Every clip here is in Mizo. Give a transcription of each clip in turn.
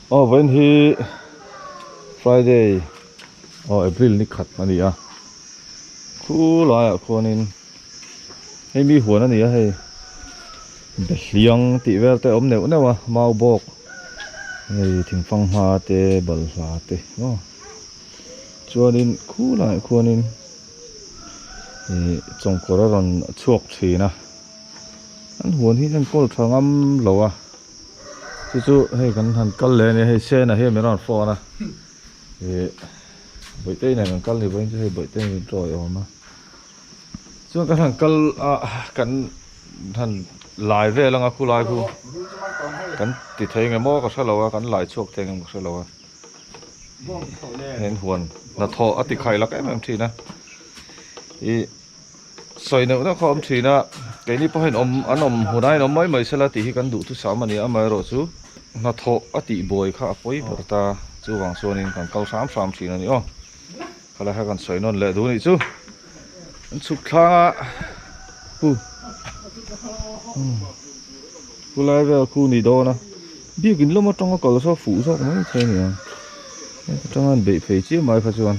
Aw vawiin hi Friday aw April ni khat a ni a khulaiah khuanin hei mi huan a ni a hei behliang tih vel te a awm neuh neuh a mau bawk hei thingfang hma te balhla te maw chuanin khulaiah khuanin ih chawngkawr a rawn chhuak thin a an huan hi enkawl tha ngam lo a chu chu hei kan han kal leh a nia hei sena hian min rawn phone a ih bawihte nen kan kal ni pawhin chu hei bawihte min tawi awm a chuan kan han kal a kan han lai vel anga khulai khu kan ti thei nge maw ka hrelo a kan lai chhuak thei nge ka hrelo a heng huan hnathawh a ti khai lak em em thin a ih sawi neuh neuh kha a awm thin a keini pawh hian awm an awm hunah hian awm mai mai sela tih hi kan duh thusam a ni a amaherawhchu hnathawh a tih buai kha a pawi ber ta chuvang chuanin kan kal hram hram thin a ni aw khalai kha kan sawi nawn leh duh anih chu an chhuk thlang a hu khulai vel khu ni dawn a biakin lam atanga kal saw fuh zawk mai thei a ni ang heta tanga an beih phei chiam ai kha chuan.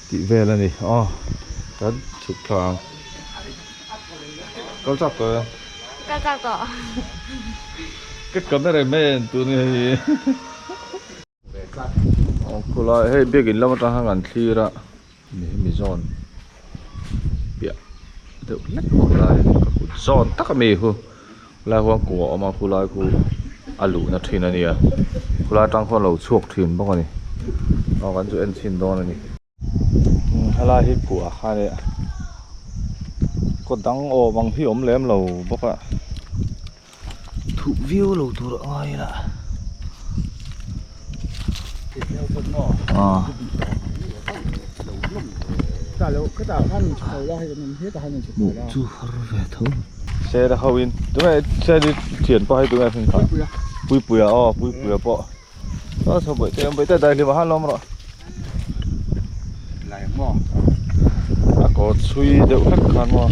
Tih vel a ni aw kan chhuk thla ang kal chak tawh em kal chak tawh ka camera man tun hi hei aw khulai hei biakin lam atang khan kan thlir a mi hemi zawn piah deuh hlek khulai ka kut zawn tak ami khu khulai huan kua a awm a khulai khu a luhna thin a nia khulai atang khuan a lo chhuak thin bawk a ni aw kan chu en chhin dawn a ni helai hi kua kha nia kaw dang awm ang hi awm lem lo bawk a thuh viau lo tur a ngai ila ah. Hmuh chu har ve tho. Sera ho in tunge seri thian pawh hei tunge a hring kha Puipuia aw Puipuia pawh saw saw bawihte bawihte daihlim ah khan lawm rawh a kawr chhui deuh hlek khan maw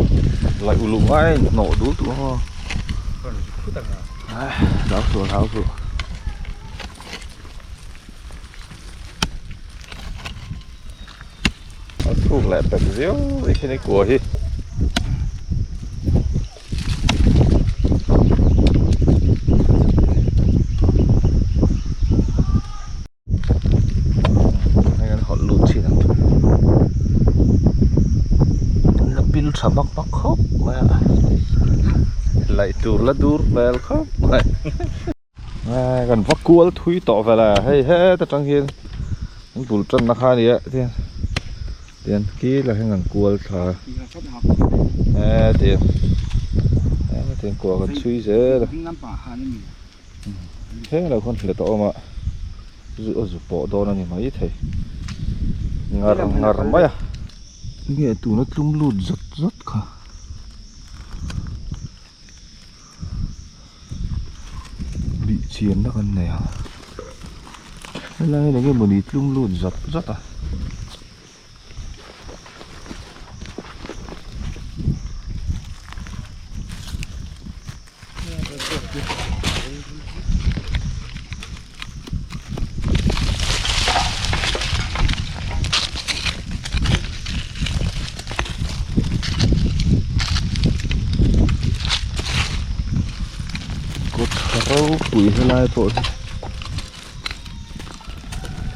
laih uluk ngai a inhnawh dul tur maw hlau suh hlau suh. A thuk leh pek viau mai khi ni kua hi. Hei an hawlh lut thin ang an la pil tha vak vak khawp mai a laih tur la dur hmel khawp mai. Kan va kual thui tawh vel a hei heta tang hian an bul tanna kha a ni a tihian tihian khi lah hian kan kual thla a hetiang hetiang kual kan chhui zel a heng lo khawn hlet a awm a zu a zu pawh dawn a ni maithei ngar ngar mai a nge tuna tlum lut zawt zawt kha. Bih chianna kan nei a helai hian enge mawni tlum lut zat zat a. Kawt ropui helai pawh hi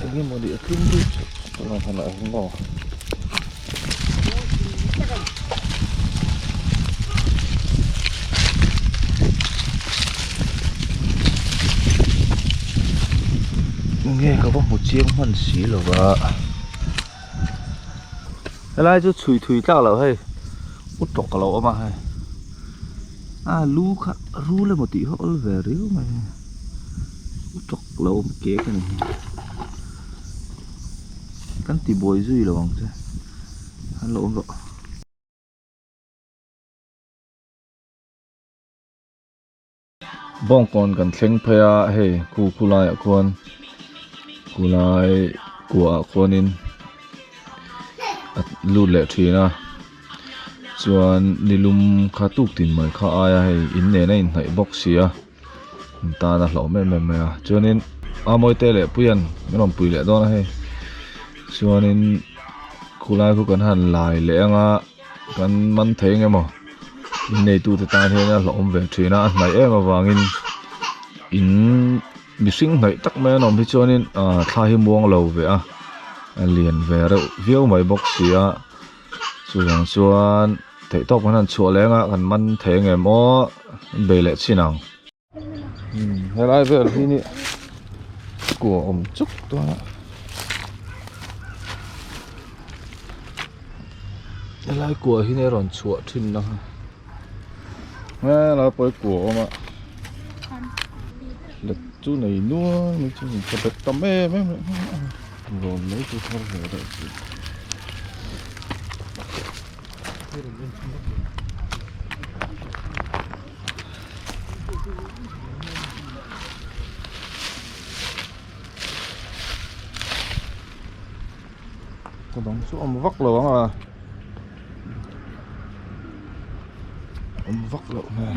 engemaw ni a tlum deuh chawt chawt ang han a awm maw. Nge ka va hmu chiang hman si lo va helai chu chhui thui tlak loh hei u tawk a lo awm a hei a lu kha rul emaw tih hi a awl ve riau mai u tawk lo awm kek a ni hi. Kan ti buai zui lo ang che an lo awm rawh. Bawngkawn kan thleng phei a hei khu khu laiah khuan khulai kuahah khuanin a lut leh thin a chuan nilum kha tuk tin mai kha aia hei in nen a inhnaih bawk si a. Tan a hlauh em em mai a chuanin a mawite leh puian min rawn pui leh dawn a hei chuanin khulai khu kan han lai leh anga kan man thei eng emaw in neitute tan hian a hlauhawm ve thin a a hnaih em avangin in mihring hnaih tak mai an awm hi chuanin ah thla hi muang lo ve a a lian ve reuh viau mai bawk si a. Chuvang chuan theihtawp kan han chhuah leng a kan man thei ang em aw bei leh chin ang. Helai vel hi ni kua awm chuk dawn a helai kua hi ni a rawn chhuah thin na helai pawh hi kua a awm a let chu nei nual mai chu ka bet tam em em a. Rawn mai chu thar ve deuh chu. Ka dang chu awm vak lo ang a. Awm vak loh hmel.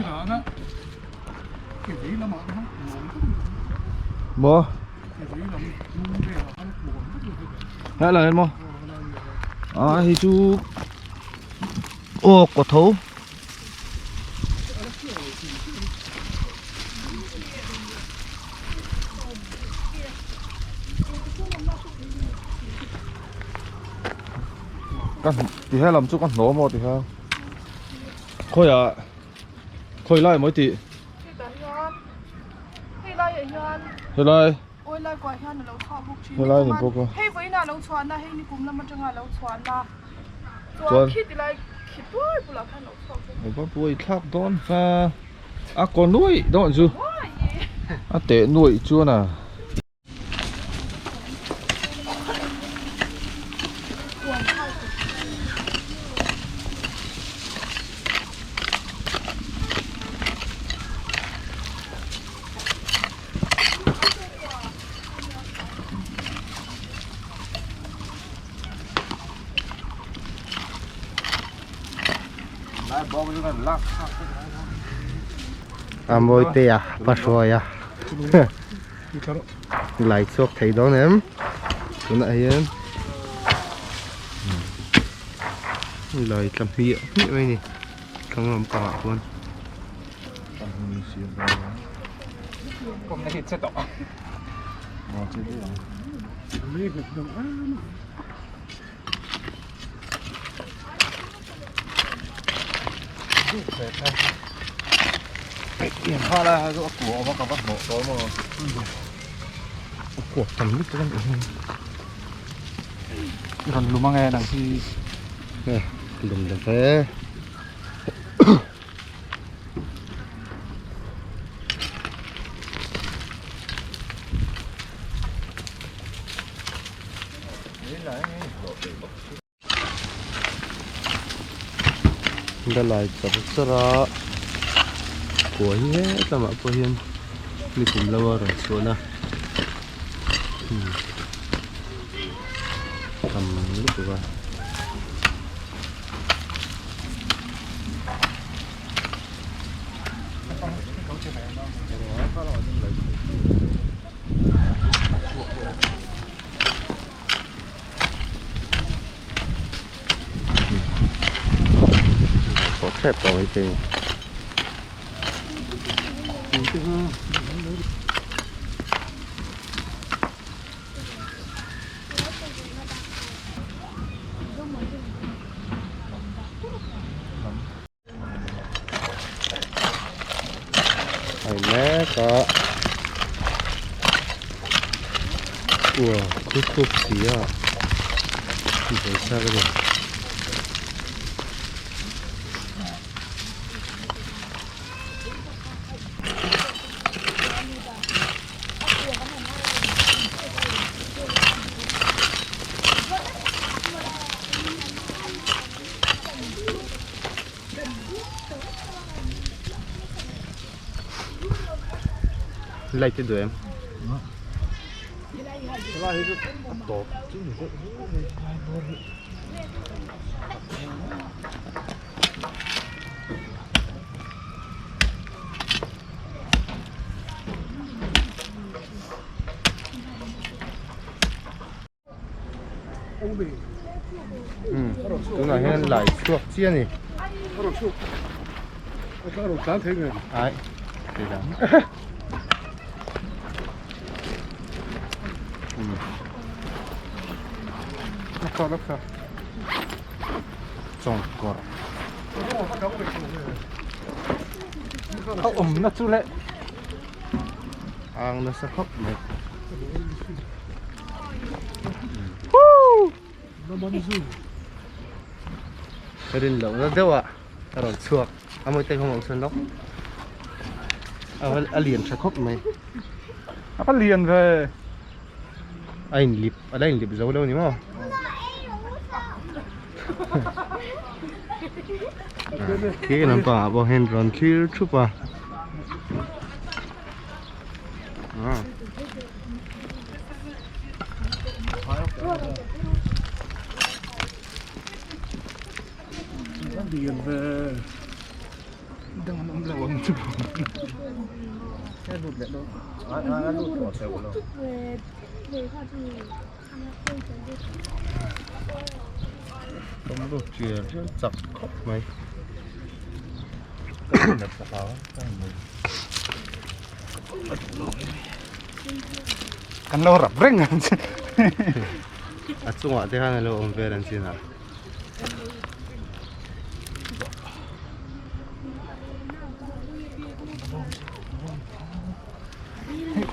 Maw? Hei là em À thì chú Ô có thấu Thì hai làm chú con nổ mà thì ha Khôi à Khôi lại mới thì Helai Helai ni bawk a. Chuan Ava buai thlak dawn va a kaw nuaih dawn chu a teh nuaih chuan a. A mawi te a pa hruai a lai chhuak thei dawn em tunah hian lai tla hmiah hmiah mai a ni thlang lampangah chuan. La lai char char a kua hi hetlamah pawh hian nikum lo a rawn chhuahna tam lutuk a. Có thép rồi thì Hei mek a ua khup khup si a vawisak a ni. Light te duh em? Umm tunah hian lai chhuak chiah a ni. Ai thei dan. Chawngkawr. A awmna chu leh. Ang nasa khawp mai. Rin loh na deuh ah a rawn chhuak a mawi te kha mawng sawn lawk a lian tha khawp mai a va lian ve a in lip a la in lip zo lo ni maw khi lampangah pawh hian rawn thlir thup a. Chak khawp mai. Kan lo rap reng ang che. A chungah te khan a lo awm vel an chin a.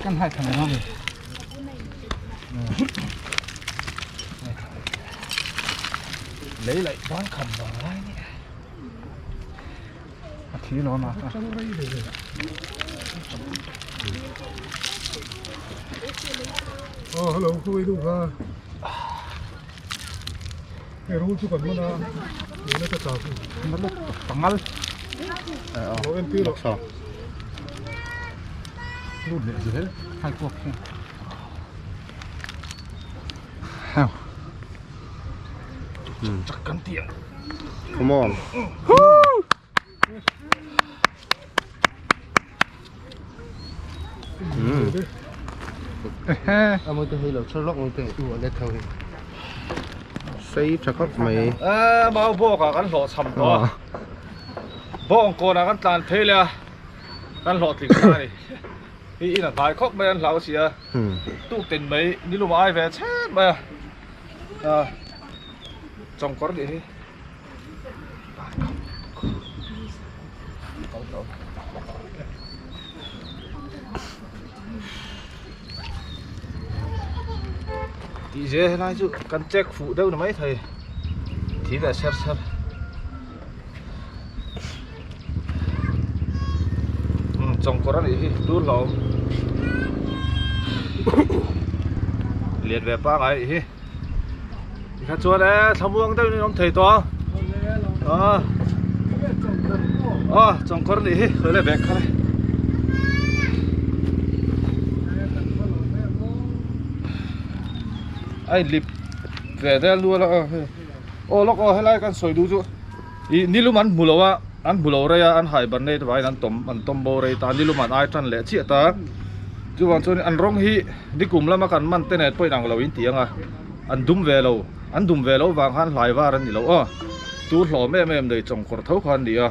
Kan hai than lo ni. Lei laih chuan kham vang lai ni. A thi lo na ta. Oh hello khawi duh kha hei rul chu kan hman a tuna ka chak Pangal lo en tir lo lut leh zel hai kuak hian heu chak kan tih ang Come on. A mawi te hei lo chhar lawk mai te u a let ho hi. Sei tha khawp mai. A mau bawk ah kan hlawh cham tawh a. Bawng kawn ah kan tlan phei leh a. Kan hlawh tling ta a ni. Hi in a hnai khawp mai an hlau si a. Tuk tin mai nilum a ai ve chhet mai a. Chawngkawr nih hi. Tih zel helai chu kan check fuh deuh ni mai thei thi ve ser ser umm chawngkawr a nih hi tur hlauhawm lian ve pangai a nih hi. Tikha chuan e thlamuang deuhin in awm thei tawh a a a chawngkawr nih hi khawi leh bag kha le a inlip ve del nual a hei aw lawk aw helai kan sawi duh chu ih nilum an hmu lo a an hmu lo rei a an hai ban nei te vangin an tawm an tawm bo rei ta nilum an ai tan leh chiah ta chuvang chuan an rawng hi nikum lama kan man te nen pawh inang lo in ti ang a. An dum ve lo, an dum ve lo vang khan hlai var an ni lo aw. Tur hlawm em em nei chawngkawr tho kha an ni a.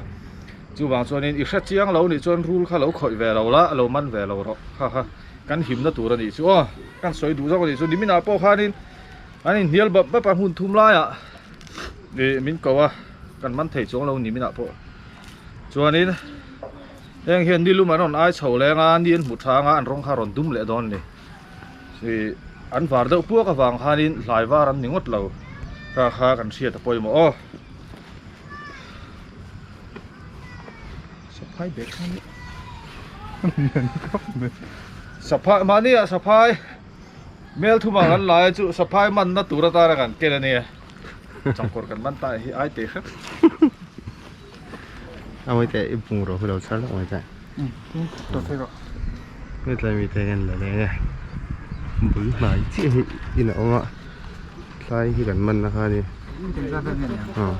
Chuvang chuanin i hre chiang lo nih chuan rul kha lo khawih ve lo la, lo man ve lo rawh. Ha ha, kan himna tur a nih chu aw. Kan sawi duh zawk a nih chu. Niminah pawh khanin an inhnial bap bap a hmun thum laiah ih min ko a, kan man thei chuang lo niminah pawh. Chuanin heng hian nilum an rawn ai chho leng a, ni an hmu thang a, an rawng kha a rawn dum leh dawn a ni. Ih an var deuh puak avang khanin hlai var an ni ngawt lo kha kha kan hriat a pawimawh aw. Saphai bag kha ni lian khawp mai. Saphai mahni ah saphai mel thum ang an lai chu saphai manna tur atana kan ken a nia changkawr kan man ta hi ai teh hrep. A mawi teh i bungraw hi lo chhar lawk mai teh. Hetlai mite hian la leng e bul hnai chiah hi in a awm a tlai hi kan man na kha a ni aw.